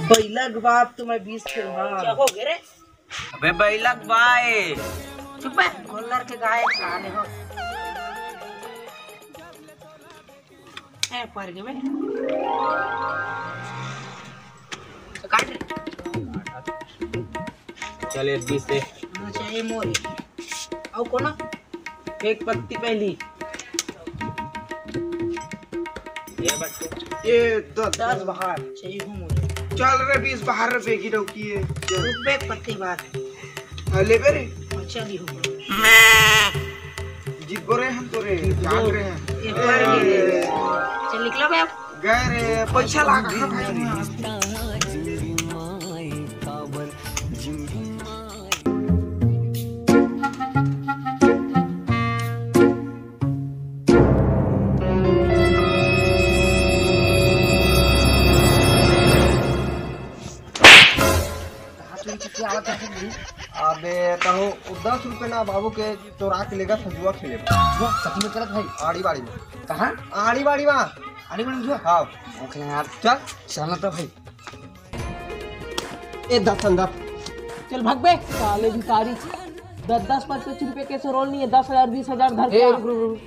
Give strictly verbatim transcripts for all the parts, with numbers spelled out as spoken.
पहिला के बाप तो मैं बीस खेल, हाँ। क्या हो गया रे? अबे बैलक बाय। चुप है, गोल्लर के गाय साले हो। ए, पर गए बे। तो काट रे। चल, एक बीस दे। हाँ, चाहिए मोर। और कोनो? एक पत्ती पहली। ये बस। ये दस। दस बाहर। चाहिए हूँ मोर। चल रे, बीस बाहर रे, बेगी डौकी है। रुक बे, एक पत्ती बाहर। हाँ, ले बे रे। अच्छा, नहीं होगा। जीत गो रे हम तो रे, जीत जान गो। रहे हैं। एक बार भी नहीं। चल निकलो बे अब। गए रे, पैसा लागा था भाई। कहाँ से चुकी आवत है भाई? अबे तहु दस रुपए ना बाबू के चोरा के लेगा था जुआ खेले। जुआ? सच में करत भाई? आड़ी बाड़ी में। कहाँ? आड़ी बाड़ी में। आड़ी बाड़ी में जुआ? हाँ। ओके यार। चल। चल ना तो भाई। ए दस अंदर। चल भाग बे, साले भिखारी। दस दस पाँच पाँच रुपए के से रोल नहीं है, दस हजार बीस हजार धर के ए, आ। रुक, रुक, रुक।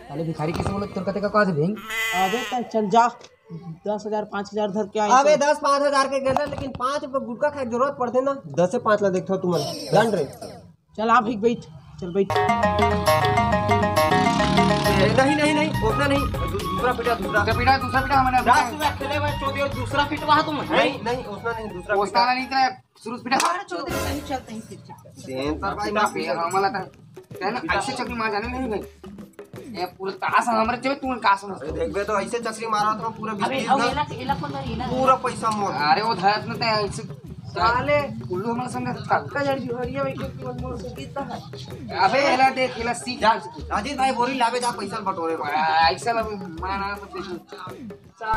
साले भिखारी कैसे बोले? तेरे कते का कहा से भेंग? अबे तै चल जा। दस हजार, पाँच हजार धर के आए अबे तो। दस पाँच हजार के गेंदा, लेकिन पाँच रुपए गुटखा खाए के जरूरत पड़ते ना, दस से पाँच ला देखता तुमन। डन रे। चल आप ही बैठ, चल बैठ। ए, नहीं, नहीं, नहीं, उतना नहीं, दू-, दूसरा पीटा, दूसरा। दूसरा पीटा, दूसरा पीटा हमारे। दस रुपया खेले भाई, चौदह, दूसरा पीटवा तुम। नहीं, नहीं, उतना नहीं, दूसरा उतना पीटा। नहीं, इतना शुरू से पीटा। अरे चौदह, नहीं चलते हैं, फिर चलते हैं। सेंसर भाई, पीटा, माफ कर। हमारा था। कहना, ऐसे चक्री मार जाने नहीं भाई। ये पूरा ताश हमारे चले, तू का समझ? अरे देखबे तो ऐसे चक्री मारा तो पूरा अबे, बीस अब ना। एला, एला कौन धरी ना? पूरा पैसा मोर। अरे वो धरत न ते ऐसे साले उल्लू हमारे संग था। का जड़ जुहरिया में क्यों मत मोर से कितना है? अबे एला देख, एला सीख। जा, राजीव भाई बोरी लावे जा पैसा बटोरे। आ, ऐसा लग माना तो देखो।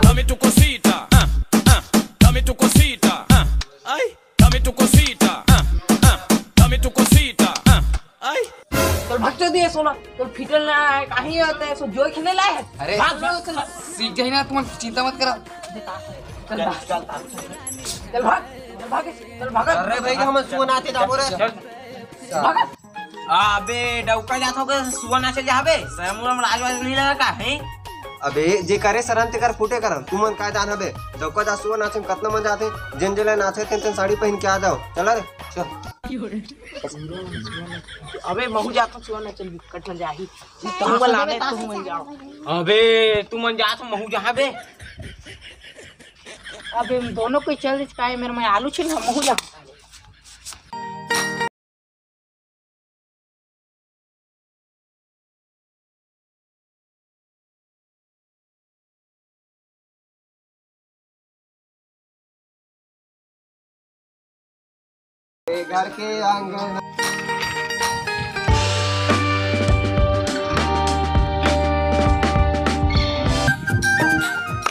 Dame tu cosita, ah, ah, dame tu cosita, ah, ay, dame tu cosita, ah, ah, dame tu cosita, ah, ay। चल भाग, चल दिए सोना, चल फिटल ना है, कहीं आता है, सो जोई खेलने लाए है। अरे, भाग, भाग, चल। सीख जाए ना, तुम चिंता मत करा। चल भाग, चल भाग, चल भाग, चल भाग, चल भाग। अरे भाई, हम सुअन आते जाबो रे। चल। भाग। अबे डौका जात हो के सुअन नाचे जाबे, शर्म उरम लाज वाज नहीं लगा का है? अबे जे करे शरम ते कर फूटे करम, तुमन का जान हबे? डौका जा सुअन नाचे में कतना मजा आथे, जेन जेला नाचे तेन तेन साड़ी पहन के आ जाओ, चला रे, चल। अबे महू जात हो सुअन नाचे में, कट मजा आही। तुमन लाने, तुमन जाओ। अबे तुमन जात हो महू जहाँ बे। अबे दोनों कोई चल रही है, मेरे में आलू छिल महू जा। घर के आंगन।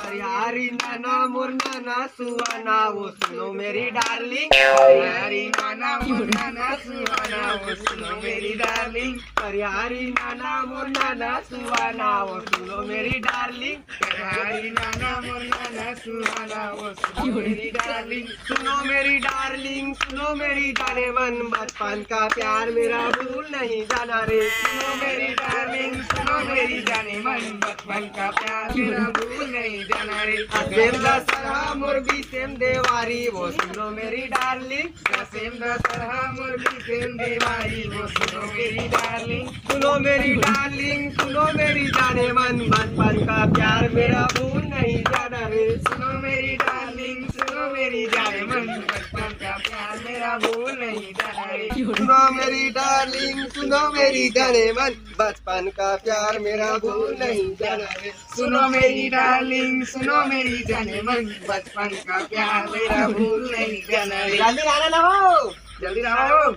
हरियारी नाना मोर नाना सुहाना वो सुनो मेरी डार्लिंग। हरियारी नाना मोर नाना सुहाना वो सुनो मेरी डार्लिंग। हरियारी नाना मोर नाना सुहाना वो सुनो मेरी डार्लिंग। हरियारी नाना मोर नाना सुहाना वो सुनो मेरी डार्लिंग। सुनो मेरी डार्लिंग, सुनो मेरी जाने मन, बचपन का प्यार मेरा भूल नहीं जाना रे। सुनो मेरी डार्लिंग, सुनो मेरी जाने मन, बचपन का प्यार मेरा भूल नहीं जाना रे। सेम दशहरा मोर भी सेम देवारी, वो सुनो मेरी डार्लिंग। सेम दशहरा मोर भी सेम देवारी, वो सुनो मेरी डार्लिंग। सुनो मेरी डार्लिंग, सुनो मेरी जाने मन, बचपन का प्यार मेरा भूल नहीं जाना रे। सुनो मेरी डार्लिंग, सुनो मेरी जाने मन, बचपन का प्यार मेरा भूल नहीं जाना रे। सुनो मेरी डार्लिंग, सुनो मेरी जाने मन, बचपन का प्यार मेरा भूल नहीं जाना रे। सुनो मेरी डार्लिंग, सुनो मेरी जाने मन, बचपन का प्यार मेरा भूल नहीं जाना रे। जल्दी लाना ना हो। जल्दी लाओ।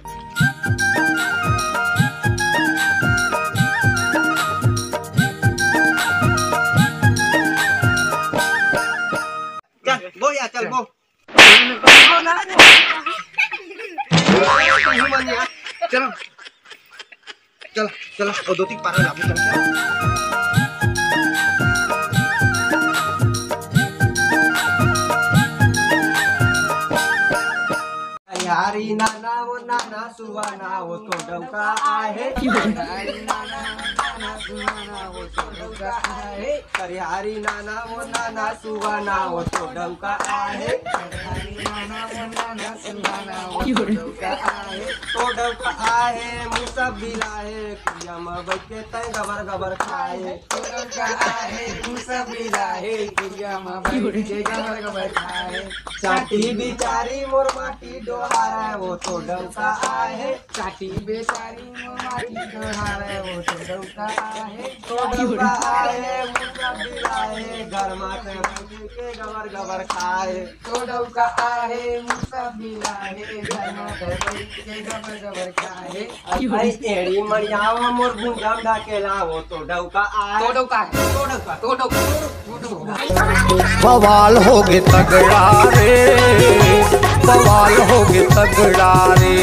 चल, बो यार, चल, बो। चलो। चल, चल, ओ दो तीन पारा लागे, चल, चल। हरी नाना वो नाना सुहाना वो तो डौका आहे। हरी नाना, नाना सुहाना वो तो डौका आहे। अरे हरी नाना वो नाना सुहाना वो तो डौका आहे। हरी नाना वो नाना सुहाना वो तो डौका आहे। तो डौका आहे, मुसबिला आहे, कुरिया म बैठ के तै गबर गबर खाए। तो डौका आहे, मुसबिला आहे, कुरिया म बैठ के गबर गबर खाए। चाटी बिचारी मोर माटी डोहार है, वो तो डौका आहे। चाटी बिचारी मोर माटी डोहार है, वो तो डौका आहे। तो डौका आहे, मुसबिला आहे, घर मा तै बैठ के गबर गबर खाए। तो डौका आहे, मुसबिला आहे, घर मा तै बैठ के गबर गबर खाए। अरे एड़ी मणियावा मोर भुंजा म ढकेला, वो तो डौका आहे। तो डौका आहे। तो डौका। तो डौका। बवाल होगे तगड़ा रे, बवाल होगे तगड़ा रे।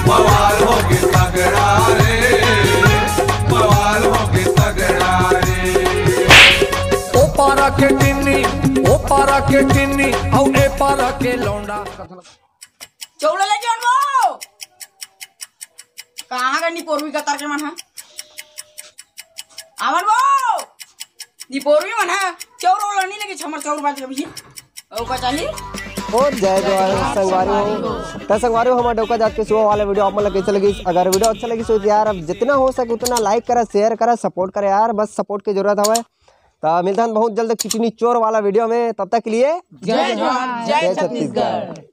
बवाल होगे तगड़ा रे, बवाल होगे तगड़ा रे। ओ पारा के टिन्नी, ओ पारा के टिन्नी, अउ ए पारा के लौंडा। चौड़ा ले जौन वो। कहाँ का निपोरवी का तरके मन है? आवन वो। निपोरवी मन है। चौर ओला नहीं लगे, छमर चौर बाज के भैया। ओ का चाही? ओ जय जवान संगवारी हो। त संगवारी हो, हमर डौका जात के सुबह वाला वीडियो आप मन ला कैसे लगिस? अगर वीडियो अच्छा लगिस हो तो यार, अब जितना हो सके उतना लाइक करा, शेयर करा, सपोर्ट करा यार, बस सपोर्ट की जरूरत हवय। त मिलथन बहुत जल्द किचनी चोर वाला वीडियो में, तब तक के लिए जय जवान, जय जय छत्तीसगढ़। छत्तीसगढ़।